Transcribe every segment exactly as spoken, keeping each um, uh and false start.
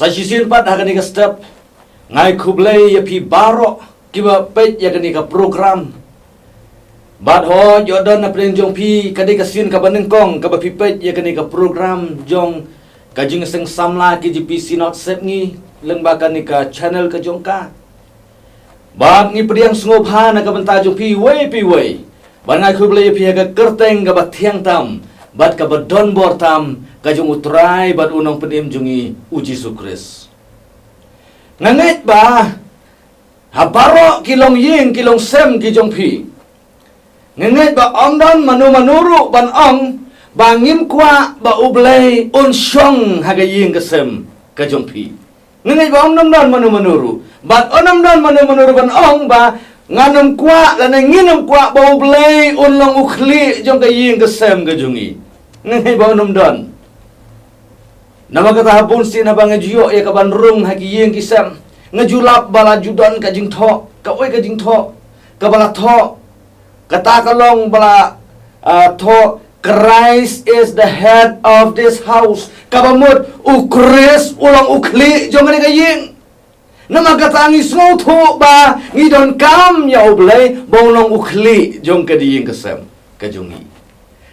Sa shisien pat ha kane ka step, nga ai khublei ïa phi baroh kiba peit ïa kane ka program. Bad hooid, ïoh don na pdeng jong phi ka dei ka sien kaba nyngkong kaba phi peit ïa kane ka program jong ka Jingïaseng Samla K J P Synod Sepngi lyngba kane ka channel ka jong ka. Bad ngi pdiang sngewbha na ka bynta jong phi iwei pa iwei. Bad nga ai khublei ïa phi ha ka kyrteng kaba thiang tam bad kaba donbor tam ka jong U Trai bad U Nongpynim jong ngi, U Jisu Khrist. Nga ngeit ba ha baroh ki longïing ki longsem ki jong phi, nga ngeit ba ym don mano mano ruh ban ong ba ngim kwah ba U Blei un shong ha ka ïing ka sem ka jong phi. Nga ngeit ba ym don mano mano ruh, bad ym don mano mano ruh ban ong ba ngan ym kwah lane ngin ym kwah ba U Blei un long u khlieh jong ka ïing ka sem ka jong ngi. Nga ngeit ba ym don. Namar kata ha bun sien haba nga ju ïoh ïa ka ban rung ha ki ïing ki sem, nga ju lap ba la ju don ka jingthoh, kawei ka jingthoh kaba la thoh, kata ka long ba la, ah, thoh, "Christ is the head of this house." Kaba mut U Khrist u long u khlieh jong kane ka ïing. Namar kata ngi sngewthuh ba ngi donkam ïa U Blei ba u long u khlieh jong ka ïing ka sem ka jong ngi.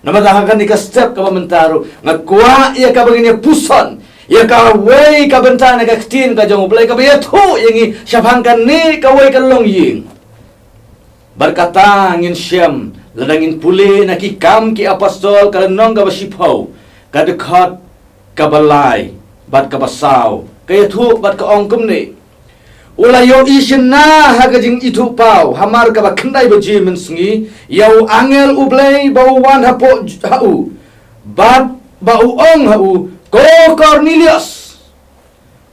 Namar kata ha kane ka step kaba mynta ruh nga kwah ïa kaba ngin ïa puson ïa kawei ka bynta na ka ktien ka jong U Blei kaba ïathuh ïa ngi shaphang kane kawei ka longïing. Bad kata ngin shem lada ngin pule na Ki Kam ki Apostol ka lynnong kaba shiphew, ka dkhot kaba lai bad kaba saw, ka ïathuh bad ka ong kumne: U la ïohi shynna ha ka jingithuhpaw hamar kaba khyndai baje mynsngi ïa u angel U Blei ba u wan hapoh j-, ha u, bad ba u ong ha u, "Ko Kornelios."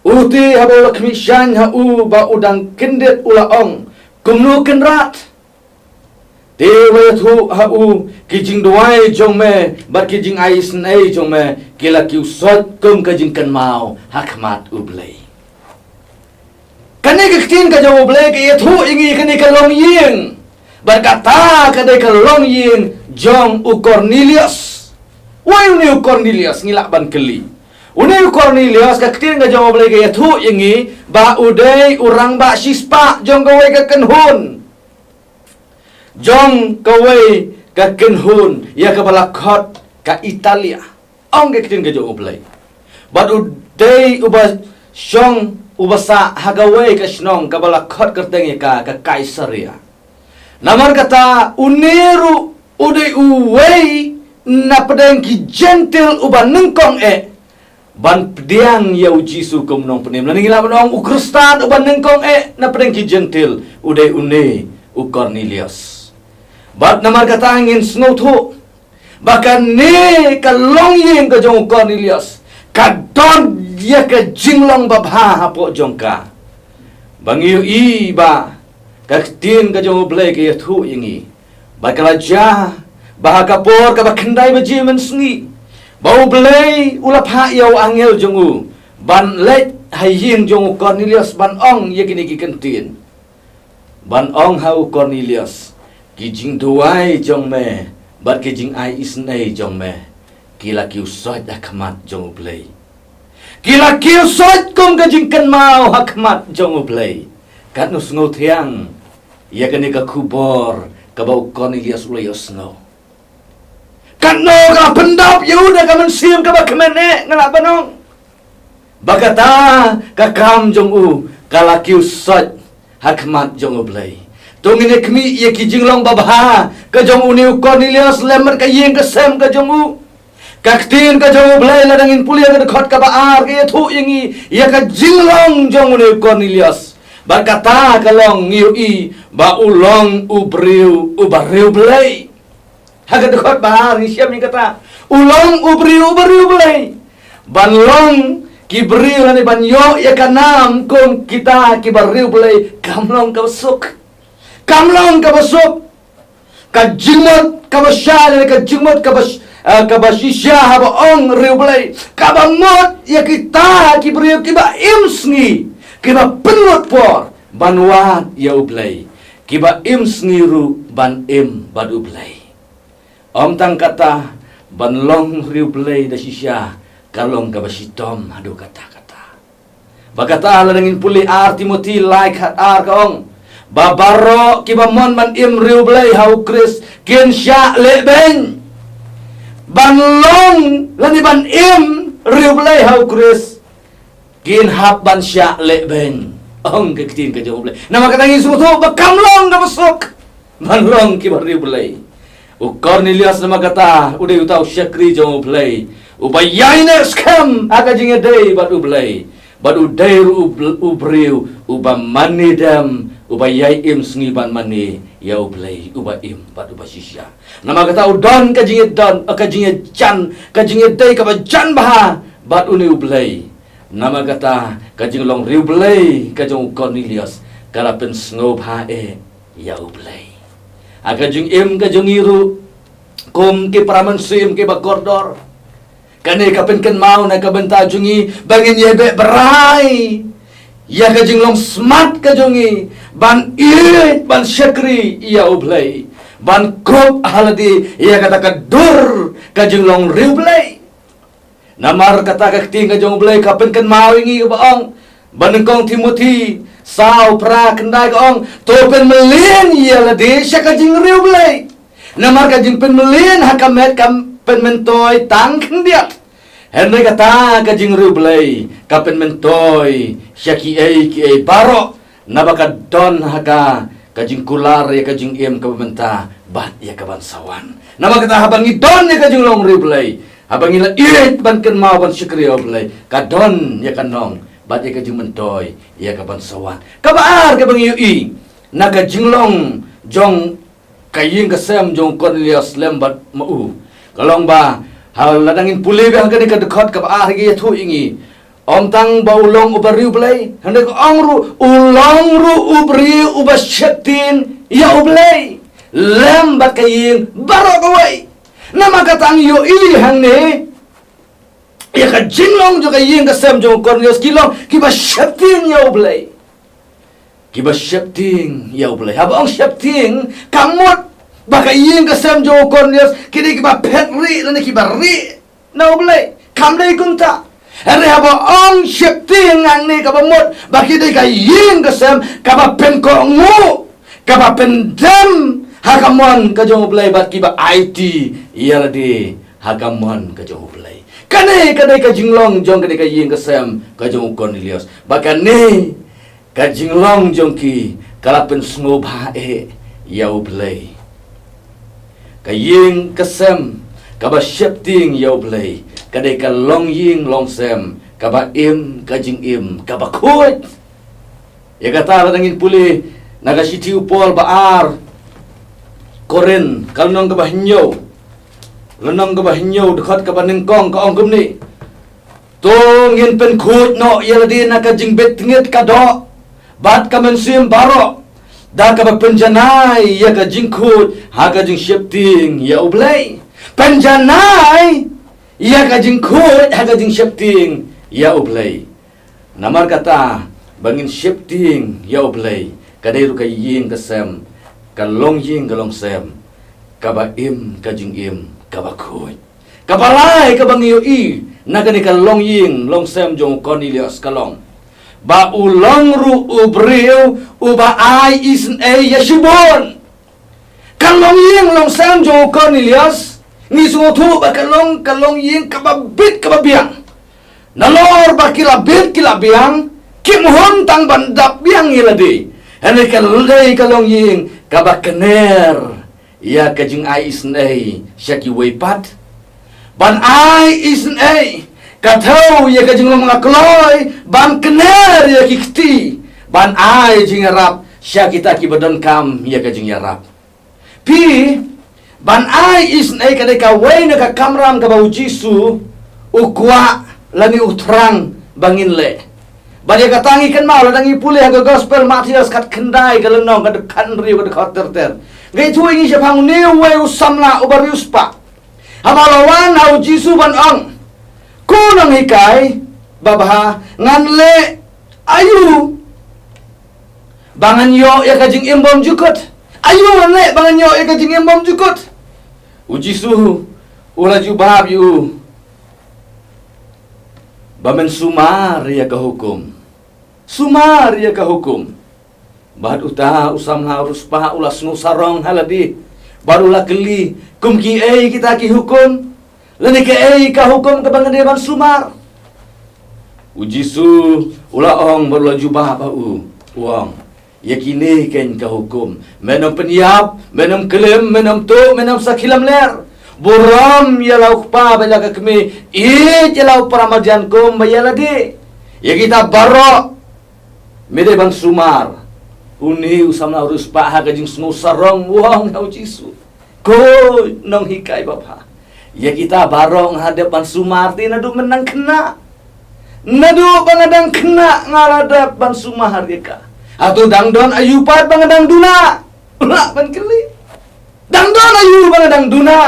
Uti haba u la khmih shaiñ ha u ba u dang kyndit u la ong, "Kumno kynrad?" Te u la ïathuh ha u, "Ki jingduwai jong me bad ki jingai isynei jong me ki la kiew soit kum ka jingkynmaw ha khmat U Blei." Kane ka ktien ka jong U Blei ka ïathuh ïa ngi kane ka longïing. Bad kata ka dei ka longïing jong u Kornelios. Uei une u Kornelios, ngi lah ban kylli. Une u Kornelios, ka ktien ka jong U Blei ka ïathuh ïa ngi ba u dei u rangbah shispah jong kawei ka kynhun. Jong kawei ka kynhun ïa kaba la khot ka Italia. Ong ka ktien ka jong U Blei. Bad u dei uba shong, uba sah ha kawei ka shnong kaba la khot kyrteng ïa ka, ka Kaisaria. Namar kata une ruh u dei uwei na pdeng ki Jentil uba nyngkong eh ban pdiang ïa u Jisu kum u Nongpynim. Lane ngi lah ban ong u Khristan uba nyngkong eh na pdeng ki Jentil u dei une u Kornelios. Bad namar kata ngin sngewthuh ba kane ka longïing ka jong u Kornelios ka don ïa ka jinglong babha hapoh jong ka. Ba ngi ïohi ba ka ktien ka jong U Blei ka ïathuh ïa ngi ba ka la jia ba ha ka por kaba khyndai baje mynsngi ba U Blei u la phah ïa u angel jong u ban leit ha ïing jong u Kornelios ban ong ïa kine ki kyntien. Ban ong ha u Kornelios, "Ki jingduwai jong me bad ki jingai isynei jong me ki la kiew soit ha khmat jong U Blei. Ki la kiew soit kum ka jingkynmaw ha khmat jong U Blei." Katno sngewthiang ïa kane ka khubor kaba u Kornelios u la ïohsngew. Katno ka la pyndap ïa u da ka mynsiem kaba kmen eh, nga lah ban ong. Ba kata ka kam jong u ka la kiew soit ha khmat jong U Blei. To ngin ïa khmih ïa ki jinglong babha ka jong une u Kornelios lem bad ka ïing ka sem ka jong u. Ka ktien ka jong U Blei lada ngin pule ka dkhot kaba ar ka ïathuh ïa ngi ïa ka jinglong jong une u Kornelios. Bad kata ka long ngi ïohi ba u long u briew uba riewblei. Ha ka dkhot ba ar ngi shem ïa kata. U long u briew uba riewblei. Ban long ki briew lane ban ïoh ïa ka nam kum kita kiba riewblei kam long kaba suk. Kam long kaba suk. Ka jingmut kaba shai lane ka jingmut kaba sh-, eh, kaba shisha haba ong riewblei. Kaba mut ïa kita ki briew kiba im sngi, kiba pynlut por ban wad ïa U Blei, kiba im sngi ruh ban im bad U Blei. Ym tang kata, ban long riewblei da shisha ka long kaba shitom haduh katta katta. Ba kata lada ngin pule ar Timothi lai khat ar ka ong, ba baroh kiba mon ban im riewblei ha u Khrist kin shah lehbeiñ. Ban long lane ban im riewblei ha u Khrist kin hap ban shah lehbeiñ, ong ka ktien ka jong u Blei. Namar kata ngi sngewthuh ba kam long kaba suk ban long kiba riewblei. U Kornelios namar kata u dei uta u shakri jong u Blei, uba ïaineh skhem ha ka jingïadei bad u Blei, bad u dei ruh u bl- u briew uba mane dem, uba ïai im sngi ban mane ïa u Blei uba im bad uba shisha. Namar kata u don ka jingïadon, ka jingïajan, ka jingïadei kaba jan bha bad une u Blei. Namar kata ka jinglong riewblei ka jong u Kornelios ka la pynsngewbha eh ïa u Blei. Ha ka jingim ka jong ngi ruh kum ki para mynsiem kiba kordor, kane ka pynkynmaw na ka bynta jong ngi ba ngin ïai beh brai ïa ka jinglong smat ka jong ngi ban ïeit ban shakri ïa u Blei, ban kup ha lade ïa kata ka dur ka jinglong riewblei. Namar kata ka ktien ka jong u Blei ka pynkynmaw ïa ngi kaba ong, ba nyngkong Timothi saw phra khyndai ka ong, to pynmlien ïa lade sha ka jingriewblei. Namar ka jingpynmlien ha ka met ka pynmyntoi tang khyndiat, hynrei kata ka jingriewblei ka pynmyntoi sha kiei kiei baroh, naba ka don ha ka ka jingkular ïa ka jingim kaba mynta bad ïa kaban sa wan. Namar kata haba ngi don ïa ka jinglong riewblei, haba ngi la ïeit ban kynmaw ban shakri ïa u Blei, ka don ïa ka nong bad ïa ka jingmyntoi ïa kaban sa wan. Kaba ar kaba ngi ïohi na ka jinglong jong ka ïing ka sem jong u Kornelios lem bad ma u, ka long ba ha lada ngin pule bha ha kane ka dkhot kaba ar ha ka ïathuh ïa ngi, ym tang ba u long uba riewblei, hynrei ka ong ruh u long ruh u briew uba sheptieng ïa u Blei lem bad ka ïing baroh kawei. Namar kata ngi ïohi hangne ïa ka jinglong jong ka ïing ka sem jong u Kornelios ki long kiba sheptieng ïa u Blei. Kiba sheptieng ïa u Blei. Haba ong sheptieng, ka mut ba ka ïing ka sem jong u Kornelios ki dei kiba phet rieh lane kiba rieh na u Blei. Kam dei kumta. Hynrei haba ong sheptieng hangne kaba mut ba ki dei ka ïing ka sem kaba pynkohnguh, kaba pyndem ha ka mon ka jong u Blei bad kiba aiti ïa lade ha ka mon ka jong u Blei. Kane ka dei ka jinglong jong kane ka ïing ka sem ka jong u Kornelios. Ba kane ka jinglong jong ki ka la pynsngewbha eh ïa u Blei. Ka ïing ka sem kaba sheptieng ïa u Blei ka dei ka longïing longsem kaba im ka jingim kaba khuid. Ïa kata lada ngin pule na ka shithi u Paul ba ar Korinth, ka lynnong kaba hynñiew, lynnong kaba hynñiew, dkhot kaba nyngkong, ka ong kumne: To ngin pynkhuid noh ïa lade na ka jingbit tngit ka doh bad ka mynsiem baroh, da kaba pynjanai ïa ka jingkhuid ha ka jingsheptieng ïa u Blei. Pynjanai ïa ka jingkhuid ha ka jingsheptieng ïa u Blei. Namar kata ba ngin sheptieng ïa u Blei, ka dei ruh ka ïing ka sem, ka longïing ka longsem kaba im ka jingim kaba khuid. Kaba lai kaba ngi ïohi na kane ka longïing longsem jong u Kornelios ka long ba u long ruh u briew uba ai isynei ïa shibun. Ka longïing longsem jong u Kornelios, ngi sngewthuh ba ka long ka longïing kaba bit kaba biang. Nalor ba ki la bit ki la biang, kim hun tang ban dap biang ïa lade. Hynrei ka dei ka longïing kaba kner ïa ka jingai isynei sha kiwei pat, ban ai isynei, ka thew ïa ka jinglong la kloi ban kner ïa ki kti, ban ai jingïarap sha kita kiba donkam ïa ka jingïarap. Phi, ban ai isynei ka dei kawei na ka kamram kaba u Jisu u kwah lane u thrang ba ngin leh. Bad ïa kata ngi kynmaw lada ngi pule ha ka gospel Mathaios khatkhyndai ka lynnong ka dkhot hynriew ka dkhot ter ter, ngi ïathuh ïa ngi shaphang une uwei u samla uba riewspah. Haba la wan ha u Jisu ban ong, ko nonghikai babha, ngan leh aïu ba ngan ïoh ïa ka jingim bymjukut? Aïu ngan leh ba ngan ïoh ïa ka jingim bymjukut? U Jisu u la jubab ïa u ba men sumar ïa ka hukum. Sumar ïa ka hukum. Bad uta u samla riewspah u la sngew sarong ha lade, bad u la kylli, kum kiei kita ki hukum? Lane kaei ka hukum kaba nga dei ban sumar? U Jisu u la ong bad u la jubab ha u, u ong, ïa kine keiñ ka hukum: men ym pynïap, men ym klim, men ym tuh, men ym sakhi lamler. Burom ïa la u kpa bad ïa la ka kmie, ïeit ïa la u para marjan kumba ïa lade. Ïa kita baroh me dei ban sumar. Une u samla riewspah ha ka jingsngew sarong u ong ha u Jisu, ko nonghikai babha, ïa kita baroh nga la dep ban sumar te naduh mynta khynnah. Naduh ba nga dang khynnah nga la dep ban sumar ïa ka. Hato dang don aïu pat ba nga dang duna? Lah ban kylli. Dang don aïu ba nga dang duna?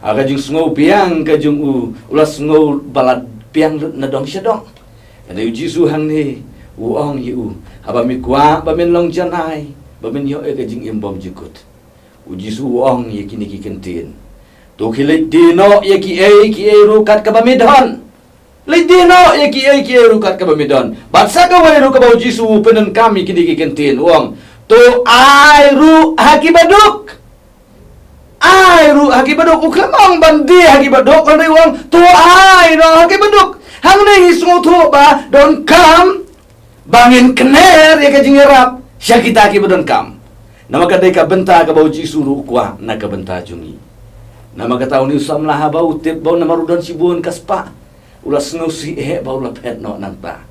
Ha ka jingsngew biang ka jong u, u la sngew ba la biang lut na dong sha dong. Hynrei u Jisu hangne u ong ïa u, haba me kwah ba men long janai, ba men ïoh ïa ka jingim bymjukut. U Jisu u ong ïa kine ki kyntien, to khie leit die noh ïa kiei kiei ruh kat kaba me don. Leit die noh ïa kiei kiei ruh kat kaba me don. Bad sa kawei ruh kaba u Jisu u pyndonkam ïa kine ki kyntien, u ong, to ai ruh ha ki baduk. Ai ruh ha ki baduk. U khlem ong ban die ha ki baduk, hynrei u ong, to ai noh ha ki baduk. Hangne ngi sngewthuh ba donkam ba ngin kner ïa ka jingïarap sha kita kiba donkam. Namar ka dei ka bynta kaba u Jisu ruh u kwah na ka bynta jong ngi. Namar kata une u samla haba u tip ba u namar u don shibun ka spah, u la sngewsih eh ba u la phet noh nangta.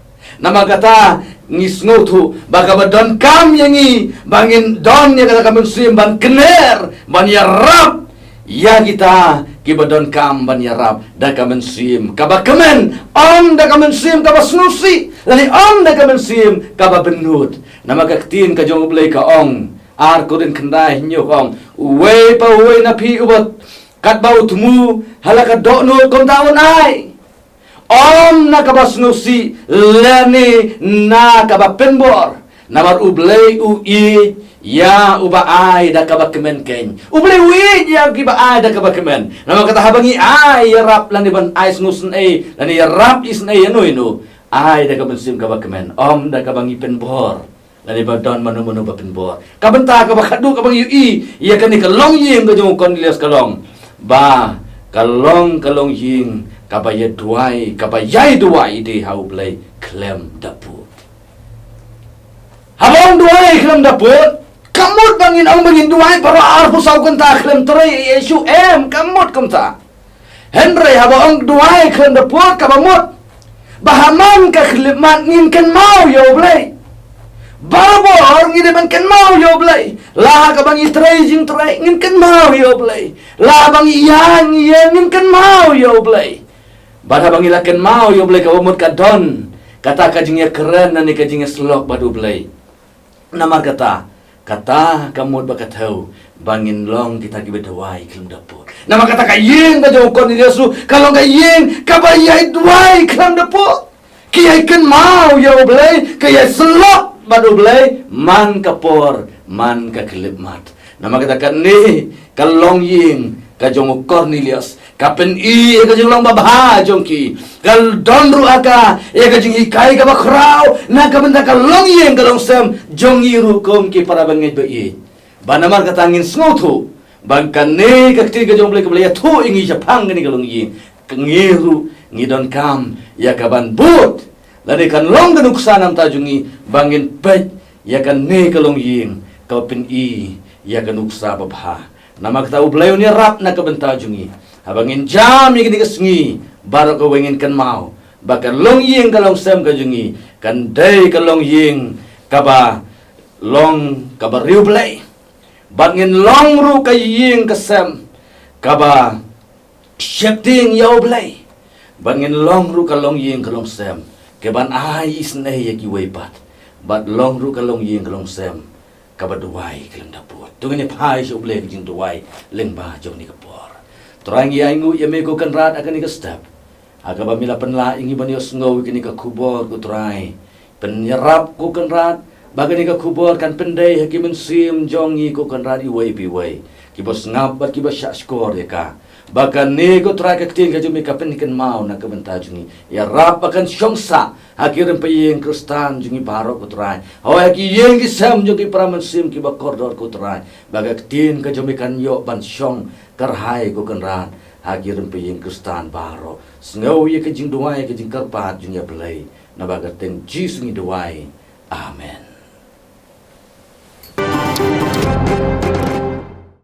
Namar kata ngi sngewthuh ba kaba donkam ïa ngi ba ngin don ïa kata ka mynsiem ban kner, ban ïarap ïa kita kiba donkam ban ïarap da ka mynsiem kaba kmen, ym da ka mynsiem kaba sngewsih, lane ym da ka mynsiem kaba bynnud. Namar ka ktien ka jong U Blei ka ong, Ar Korinth khyndai hynñiew ka ong, uwei pa uwei na phi uba katba u thmu ha la ka dohnud kumta un ai. Ym na kaba sngewsih lane na kaba pynbor. Namar U Blei u ïeit ïa uba ai da kaba kmen keiñ. U Blei u ïeit ïa kiba ai da kaba kmen. Namar kata haba ngi ai ïarap lane ban ai sngewsynei lane ïarap isynei ïano ïano, ai da ka mynsiem kaba kmen, ym da kaba ngi pynbor. Lane ba don mano mano ba pynbor. Ka bynta kaba khadduh kaba ngi ïohi ïa kane ka longïing ka jong u Kornelius ka long ba ka long ka longïing kaba ïa duwai, kaba ïai duwai de ha U Blei khlem da pud. Haba ong duwai khlem da pud, ka mut ba ngin ong ba ngin duwai baroh arphew saw kynta khlem trei ïa Jisu, em, ka mut kumta. Hynrei haba ong duwai khlem da pud kaba mut ba ha man ka khyllipmat ngin kynmaw ïa U Blei. Barabor ngi dei ban kynmaw ïa U Blei. La ha kaba ngi trei jingtrei ngin kynmaw ïa U Blei. La ha ba ngi ïa ngi ïa ngin kynmaw ïa U Blei. Bad haba ngi la kynmaw ïa U Blei kaba mut ka don kata ka jingïakren lane ka jingïasyllok bad U Blei. Namar kata, kata ka mut ba ka thew ba ngin long kita kiba duwai khlem da pud. Namar kata ka ïing ka jong u Kornelius ruh ka long ka ïing kaba ïai duwai khlem da pud. Ki ïai kynmaw ïa U Blei, ki ïai syllok bad U Blei man ka por, man ka khyllipmat. Namar kata kane ka longïing ka jong u Kornelius ka pyni ïa ka jinglong babha jong ki. Ka don ruh ha ka ïa ka jinghikai kaba khraw na ka bynta ka longïing ka longsem jong ngi ruh kum ki para bangeit ba ïeit. Ba namar kata ngin sngewthuh ba kane ka ktien ka jong U Blei kaba la ïathuh ïa ngi shaphang kane ka longïing, ka ngi ruh ngi donkam ïa ka ban bud. Lane kan long ka nuksa na bynta jong ngi ba ngin peit ïa kane ka longïing kaba pyni ïa ka nuksa babha. Namar kata U Blei un ïarap na ka bynta jong ngi. Haba ngin jam ïa kine ki sngi baroh kawei ngin kynmaw ba ka longïing ka longsem ka jong ngi kan dei ka longïing kaba long kaba riewblei. Bad ngin long ruh ka ïing ka sem kaba sheptieng ïa U Blei. Bad ngin long ruh ka longïing ka longsem kaban ai isynei ïa kiwei pat. Bad long ruh ka longïing ka longsem kaba duwai khlem da pud. To ngin ïa phai sha U Blei ka jingduwai lyngba jong kane ka por. Trai, ngi ainguh ïa me ko Kynrad ha kane ka step, ha kaba me la pynlah ïa ngi ban ïohsngew ïa kane ka khubor ko Trai. Pynïarap ko Kynrad ba kane ka khubor kan pyndei ha ki mynsiem jong ngi ko Kynrad iwei pa iwei, kiba sngap bad kiba shahshkor ïa ka. Ba kane ko Trai ka ktien ka jong me ka pynkynmaw na ka bynta jong ngi. Ïarap ba kan shong sah ha ki rympei ïing Khristan jong ngi baroh ko Trai. Hawei ha ki ïing ki sem jong ki para mynsiem kiba kordor ko Trai. Ba ka ktien ka jong me kan ïoh ban shong kyrhai ko Kynrad ha ki rympei ïing Khristan baroh. Sngew ïa ka jingduwai ka jingkyrpad jong ngi ïa Blei. Naba ka kyrteng Jisu ngi duwai. Amen.